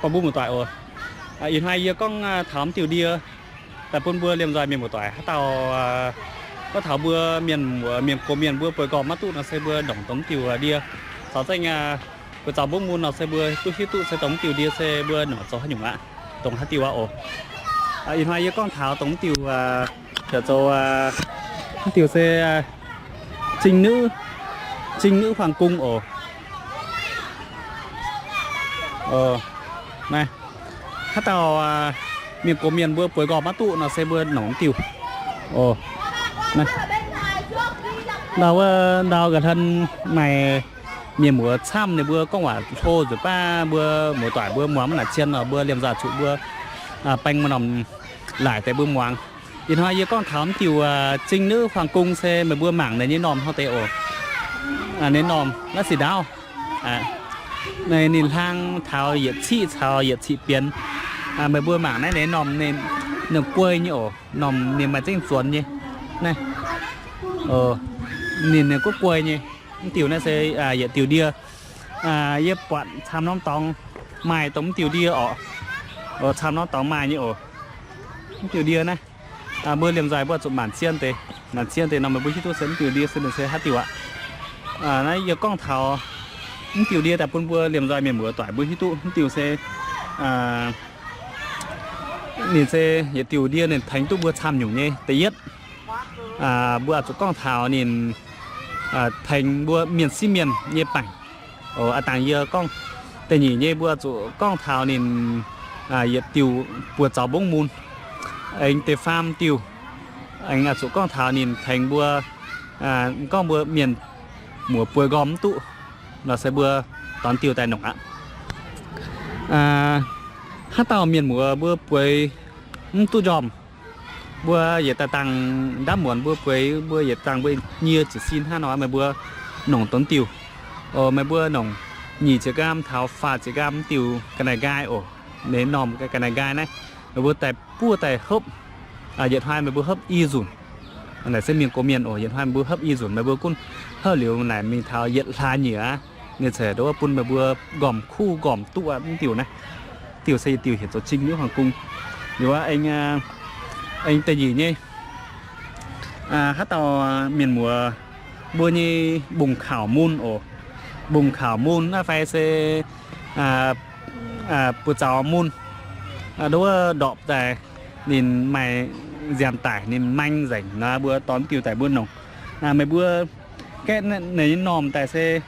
Bun mbuo muoz-doic oc. Ih hnoi yie gorngv taux mv diuh ndie daaih bun mbuo liemh nzoih mienh muoz-doic haaix dauh, gorngv taux mbuo mienh muoz, mienh gox mienh mbuo bueix nqormh maiv duqv nor se mbuo nongc dongh mv diuh ndie. Caux zengv buoz-zaux mbungv mun nor se mbuo duqv hiuv duqv se dongh mv diuh ndie se mbuo nongc zoux haaix nyungc aqv, dongh haaix diuh aqv oc. Ih hnoi yie gorngv taux dongh mv diuh, heuc zoux, mv diuh se Trinh Nữ, Trinh Nữ Hoàng Cung oc. Naaiv haaix dauh mienh gox mienh mbuo bueix nqormh maiv duqv nor se mbuo nongc mv diuh. Ndau wuov ndau ga'naaiv hlen maaih mienh muoz camv ninh mbuo gorngv waac hlo nzunc baav mbuo muoz-doic mbuo muangx maiv naaic cien nor mbuo liemh nzoih zuqc mbuo baeng maaih norm laaic deix mbuo muangx. Ih hnoi yie gorngv taux mv diuh Trinh Nữ Hoàng Cung se meih mbuo mangc ninh nyei normh hnangv deix oc. Ninh normh naaiv se ndaauv. Ninh hlang taux yietc ciqv caux yietc ciqv bienx. Meih mbuo mangc naaiv ninh normh ninh guei nyei oc. Normh ninh maaih zengv zuonx nyei. Naaiv ninh, ninh guv guei nyei. Mv diuh naaiv se yietc diuh ndie. Yie buatc camv norm dorngx maaih dongh mv diuh ndie oc. Camv norm dorngx maaih nyei oc. Mv diuh ndie naaiv, mbuo liemh nzoih mbuo zuqc maanc zien deix, maanc zien deix nor meih mbuo hiuv duqv se mv diuh ndie se ninh se haaix diuh aqv. Naaiv yie gorngv taux mv diuh ndie daaih bun mbuo liemh nzoih mienh muoz-doic mbuo hiuv duqv mv diuh se ninh se yietc diuh ndie ninh tengx duqv mbuo camv nyungc nyei. Da'yietv, mbuo zuqc gorngv taux ninh tengx mbuo mienh sieqv mienh nyei baengc. Aa dangh yie gorngv da'nyeic nyei mbuo zuqc gorngv taux ninh yietc diuh buoz-zaux mbungv mun. Aengx da'faam diuh, aengx zuqc gorngv taux ninh tengx mbuo, gorngv mbuo mienh muoz bueix nqormh mv duqv nor se mbuo dorn diuh daaih nongc aqv. Haaix dauh mienh muoz mbuo bueix mv duqv njormh, mbuo yietc daaih dangh ndaamv muonz mbuo bueix, mbuo yietc dangh mbuo nyie jiez sin hnangv nor, meih mbuo nongc dongh diuh. Meih mbuo nongc nyic ziepc nqaam taux faah ziepc nqaam diuh ga'naaiv nqaai oc. Ninh normh ga'naaiv nqaai naaiv, meih mbuo daaih buov daaih hopv. Yietc hnoi meih mbuo hopv i nzunc. Naaic se mienh gox mienh oc, yietc hnoi meih mbuo hopv i nzunc, meih mbuo gunv hopv liuz naaic mingh taux yietc hlaax nyieqc aqv, ninh ziouc ndouv bun meih mbuo nqormh kuv nqormh duqv mv diuh naaiv. Diuh se yietc diuh heuc zoux Trinh Nữ Hoàng Cung. Liuz aengx, aengx da'nyeic nyei, haaix dauh mienh muoz mbuo nyei mbungv kaux mun oc. Mbungv kaux mun naaiv fai se buoz-zaux mun, ndouv ndorpc daaih ninh maaih nziaamv daic ninh maeng nzengc nor, mbuo dorh diuh daaih mbuo nongc. Meih mbuo gaeqv ninh nyei normh daaih se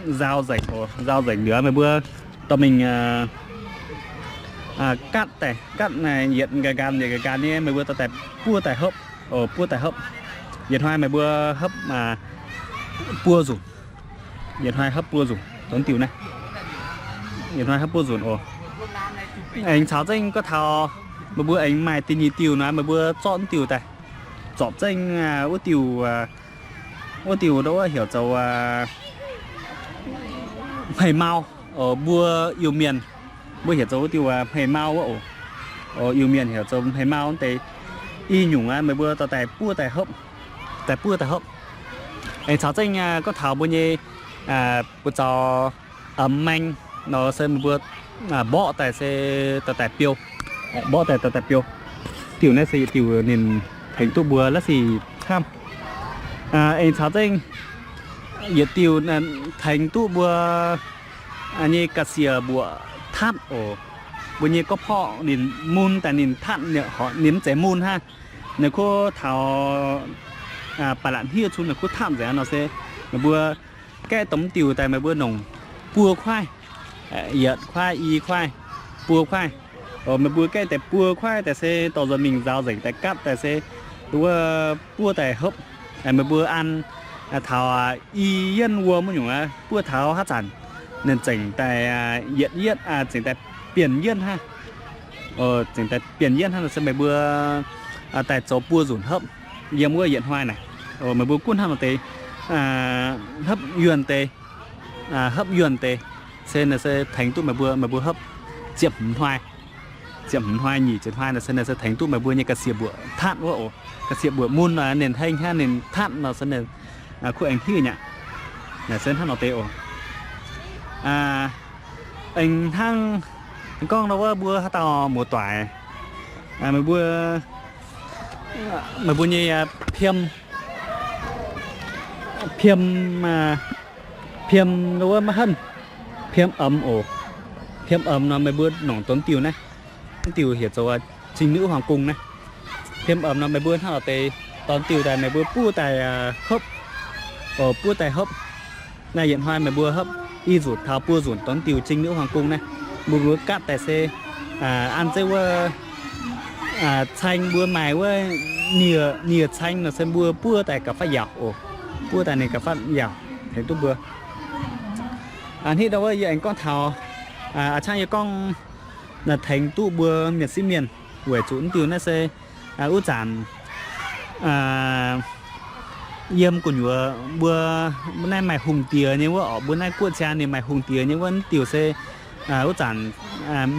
nzaaux nzengc oc, nzaaux nzengc liuz meih mbuo dorh mingh gatv daaih, gatv yietc nqaan nqaan yietc nqaan nqaan nyei, meih mbuo dorh daaih buov daaih hopv, buov daaih hopv. Yietc hnoi meih mbuo hopv buo nzunc. Yietc hnoi hopv buo nzunc dongh diuh naaiv. Yietc hnoi hopv buo nzunc oc. Aengx caux zengv gorngv taux meih mbuo aengx maaih da'nyeic diuh nor, meih mbuo zorqv diuh daaih, zorpc zengv wuov diuh, wuov diuh ndouv heuc zoux hmei mau. Mbuo Iu-Mienh mbuo heuc zoux wuov diuh hmei mau wuov oc. Iu-Mienh heuc zoux hmei mau deix. I nyungc meih mbuo dorh daaih buov daaih hopv, daaih buov daaih hopv. Aengx caux zengv gorngv taux mbuo nyei buoz-zaux maeng nor se meih mbuo mborqv daaih se dorh daaih biou, mborqv daaih dorh daaih biou. Diuh naaiv se diuh ninh tengx duqv mbuo la'sic hnamv. Aengx caux zengv yietc diuh tengx duqv mbuo nyei ga'sie mbuoqc tatv oc. Mbuo nyei gorqv-porqv ninh mun daaih ninh tatv, ninh mv zeiz mun hnangv. Ninh kuv taux ba'latc hniev cun ninh kuv tatv nzengc nor se meih mbuo gaeqv dongh diuh daaih meih mbuo nongc buo kuaaiv, yietc kuaaiv, i kuaaiv, buo kuaaiv. Meih mbuo gaeqv daaih buo kuaaiv daaih se dorh nzuonx mingh nzaaux nzengc daaih gatv daaih se wuov buov daaih hopv. Meih mbuo an taux i yienv wuom wuov nyungc aqv, buov taux haav zanc ninh zengc daaih yietc yienv, zengc daaih bienh yienv hnangv. Zengc daaih bienh yienv hnangv nor se meih mbuo daaih zoux buo nzunc hopv yiem wuov yietc hnoi naaic. Meih mbuo gunv hnangv nor deix hopv yuonh deix, hopv yuonh deix se naaic se tengx duqv meih mbuo, meih mbuo hopv ziepc hmz hnoi, ziepc hmz hnoi nyic ziepc hnoi naaic se naaic se tengx duqv meih mbuo nyei ga'sie mbuoqc tatv wuov oc. Ga'sie mbuoqc mun nor ninh heng hnangv ninh tatv nor se naaic kuv aengx hiuv nyei aqv. Naaic se hnangv nor deix oc. Aengx hnangv Gorngv ndau wuov mbuo haaix dauh muoz-doic, meih mbuo, meih mbuo nyei piem, piem, piem ndau wuov maiv henv, piem omx oc. Piem omx nor meih mbuo nongc dongh diuh naaiv, diuh heuc zoux Trinh Nữ Hoàng Cung naaiv. Piem omx nor meih mbuo hnangv oix deix dorh diuh daaih meih mbuo buov daaih hopv, buov daaih hopv. Naaiv yietc hnoi meih mbuo hopv i nzunc taux buo nzunc dongh diuh Trinh Nữ Hoàng Cung naaiv. Mbuo mbuo gatv daaih se an zeiv wuov caeng mbuo maaih wuov nie, nie caeng nor se mbuo buov daaih gauh faatv yaauc oc. Buov daaih ninh gauh faatv yaauc tengx duqv mbuo. Hnitv ndau wuov yie aengx gorngv taux, a'cangv yie gorngv naaiv tengx duqv mbuo mienh sieqv mienh weic zuqc diuh naaiv se wuov zanc yiem gu'nyuoz mbuo naaiv maaih hungh diex nyei wuov orqc, mbuo naaiv guoqv jaa ninh maaih hungh diex nyei wuov diuh se wuov zanc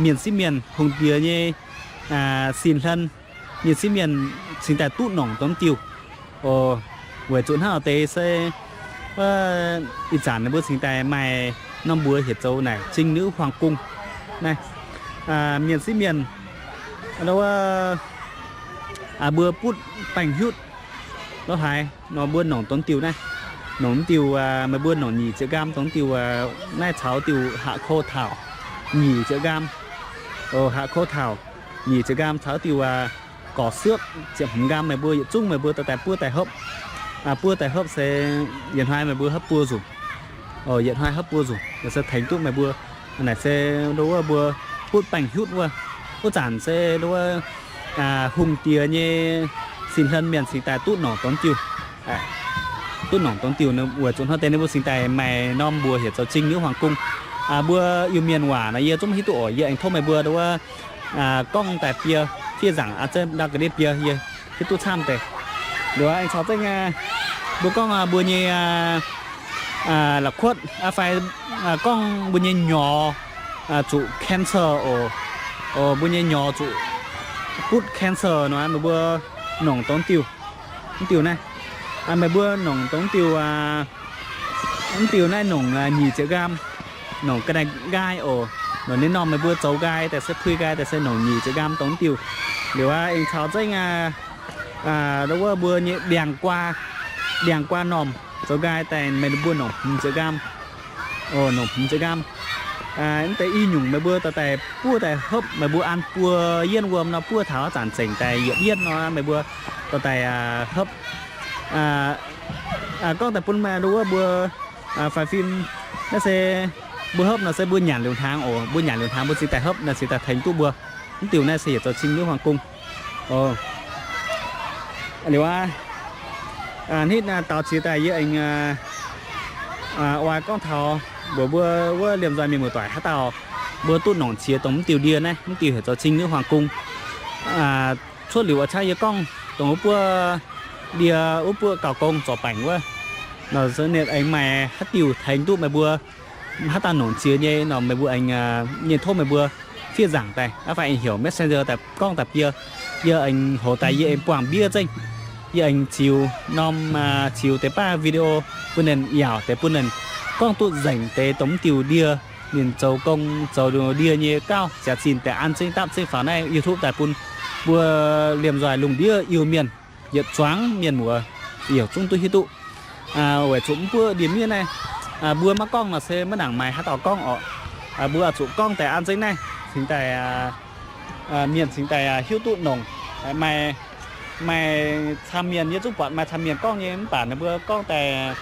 mienh sieqv mienh hungh diex nyei sin hlen, mienh sieqv mienh cingx daaih duqv nongc dongh diuh. Oc, weic zuqc hnangv oix deix se ih zanc ninh mbuo cingx daaih maaih norm mbuox heuc zoux naaic Trinh Nữ Hoàng Cung naaiv. Mienh sieqv mienh, mbuo butv baengh hiuv lorz haaix nor mbuo nongc dongh diuh naaiv. Nongc diuh, meih mbuo nongc nyic ziepc nqaam dongh diuh naaiv caux diuh haac kou taux nyic ziepc nqaam. Haac kou taux nyic ziepc nqaam caux diuh gorc suotv ziepc hmz nqaam meih mbuo yietc zungv meih mbuo dorh daaih buov daaih hopv. Buov daaih hopv se yietc hnoi meih mbuo hopv buo nzunc. Yietc hnoi hopv buo nzunc se tengx duqv meih mbuo. Naaic se ndau wuov mbuo butv baengh hiuv wuov, wuov zanc se ndau wuov hungh diex nyei sin hlen mienh cingx daaih duqv nongc dongh diuh. Duqv nongc dongh diuh weic zuqc hnangv deix ninh mbuo cingx daaih maaih norm mbuox heuc zoux Trinh Nữ Hoàng Cung. Mbuo Iu-Mienh waac nor yie zungv maiv hiuv duqv oc. Yie aengx tov meih mbuo ndau wuov gorngv daaih biei fiev nzaangc an zengv ndau ga'ndiev biei yie hiuv duqv camv deix. Liuz aengx caux zengv mbuo gorngv mbuo nyei la'kuotv fai gorngv mbuo nyei nyorx zuqc cancer oc. Mbuo nyei nyorx zuqc butv cancer nor meih mbuo nongc dongh diuh, mv diuh naaiv, meih mbuo nongc dongh diuh, mv diuh naaiv nongc nyic ziepc nqaam, nongc ga'naaiv nqaai oc. Nongc ninh norm meih mbuo zoux nqaai daaih se pui nqaai daaih se nongc nyic ziepc nqaam dongh diuh. Liuz aengx caux zengv ndau wuov mbuo nyei ndiangx-guaa, ndiangx-guaa normh zoux nqaai daaih meih mbuo nongc hmz ziepc nqaam. Nongc hmz ziepc nqaam. Mv deix i nyungc meih mbuo dorh daaih buov daaih hopv, meih mbuo an buo yienv wuom nor buov taux zanc zengc daaih yietc yienv nor meih mbuo dorh daaih hopv. Gorngv daaih bun ndau wuov mbuo faix fim naaiv se mbuo hopv nor se mbuo nyanc liuz hnaangx oc. Mbuo nyanc liuz hnaangx mbuo cingx daaih hopv nor cingx daaih tengx duqv mbuo. Mv diuh naaiv se yietc zoux Trinh Nữ Hoàng Cung. Liuz hnitv daux ziex daaih yie aengx oix gorngv taux mbuox mbuo wuov liemh nzoih mienh muoz-doic haaix dauh mbuo duqv nongc qiex dongh mv diuh ndie naaiv, mv diuh heuc zoux Trinh Nữ Hoàng Cung. Cuotv liuz a'cangv yie gorngv dongh wuov buoqv ndie, wuov buoqv gauh gong zorc baengc wuov, nor ninh aengx maaih haaix diuh tengx duqv meih mbuo haaix dauh nongc qiex nyei nor meih mbuo aengx nyei tov meih mbuo fiev nzaangc daaih fai aengx heuc Messenger daaih gorngv daaih biei. Yie aengx hoz daaih yie aengx buangh mbiev zengv. Yie aengx ziux norm, ziux deix baav video bun ninh, yaauc deix bun ninh gorngv duqv nzengc deix dongh mv diuh ndie, ninh zoux gong zoux ndie nyei gauh ziax zinh deix an zengv dapv zengv faaux naaiv YouTube daaih bun mbuo liemh nzoih lungh ndiev Iu-Mienh yietc zuangx mienh muoz yietc zungv duqv hiuv duqv. Weic zuqc mv buoqv ndie-miev naaiv, mbuo maiv gorngv nor se maiv nangc maaih haaix dauh gorngv orqc. Mbuo zuqc gorngv daaih an zengv naaiv cingx daaih, mienh cingx daaih hiuv duqv nongc. Maaih, maaih camv mienh yie zungv buatc maaih camv mienh gorngv nyei mv baac ninh mbuo gorngv daaih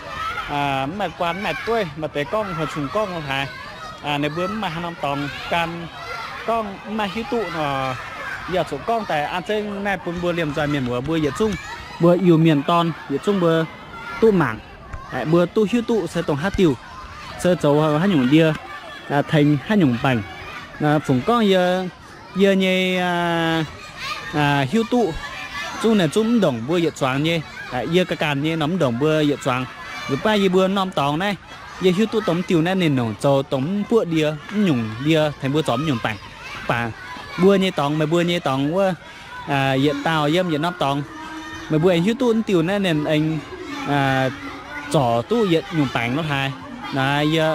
mv maaih guaan mv maaih dueiv, maaih deix gorngv haaix nyungc gorngv haaix, ninh mbuo mv maaih haaix norm dorngx gan, gorngv mv maaih hiuv duqv nor, yie zuqc gorngv daaih an zengv naaiv bun mbuo liemh nzoih mienh muoz mbuo yietc zungv, mbuo Iu-Mienh dorn yietc zungv mbuo duqv mangc, mbuo duqv hiuv duqv se dongh haaix diuh, se zoux haaix nyungc ndie, tengx haaix nyungc baengc. Fungc gorngv yie, yie nyei hiuv duqv zungv naaic zungv mv ndongc mbuo yietc zuangx nyei. Yie ga'ganh nyei nor mv ndongc mbuo yietc zuangx. Nzunc baav yie mbuo norm dorngx naaiv, yie hiuv duqv dongh mv diuh naaiv ninh nongc zoux dongh mv buoqv ndie, mv nyungc ndie tengx mbuo zorc mv nyungc baengc. Mv baac mbuo nyei dorngx, meih mbuo nyei dorngx wuov, yietc dauh yiem yietc norm dorngx, meih mbuo aengx hiuv duqv mv diuh naaiv ninh aengx zorc duqv yietc nyungc baengc nor haaix. Naaiv yie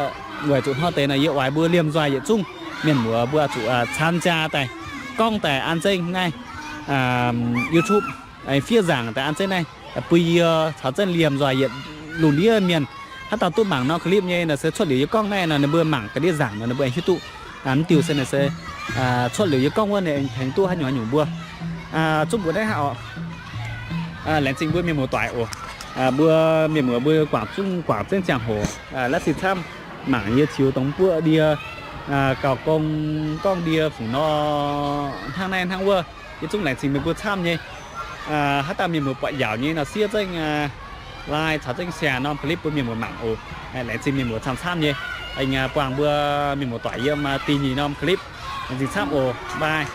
weic zuqc hnoi deix nor yie oix mbuo liemh nzoih yietc zungv Mienh muoz mbuo zuqc camv jaa daaih, gorngv daaih an zengv naaiv YouTube, fiev nzaangc daaih an zengv naaiv, bun yie caux zengv liemh nzoih yietc lungh ndiev mienh haaix dauh duqv mangc norm clip nyei nor se cuotv liuz yie gorngv naaiv nor ninh mbuo mangc ga'ndiev nzaangc nor ninh mbuo aengx hiuv duqv. Mv diuh se naaic se cuotv liuz yie gorngv wuov ninh tengx duqv haaix nyungc haaix nyungc mbuo zungv mbuox naaiv hnangv oc. Laengz zingh mbuo mienh muoz-doic oc. Mbuo mienh muoz mbuo guangc zungv guangc zengv ziangh hoc lav sin camv mangc yie ziux dongh mbuoqv ndie gauh gong, gorngv ndie fungc nor hnangv naaiv hnangv wuov. Yie zungv laengz zingh meih mbuo camv nyei. Haaix dauh mienh muoz buatc yaauc nyei nor siev zengv like caux zengv share norm clip bun mienh muoz mangc oc. Laengz zingh mienh muoz camv-camv nyei. Aengx buangh mbuo mienh muoz-doic yiem da'nyeic norm clip. Laengz zingh camv oc. Bye.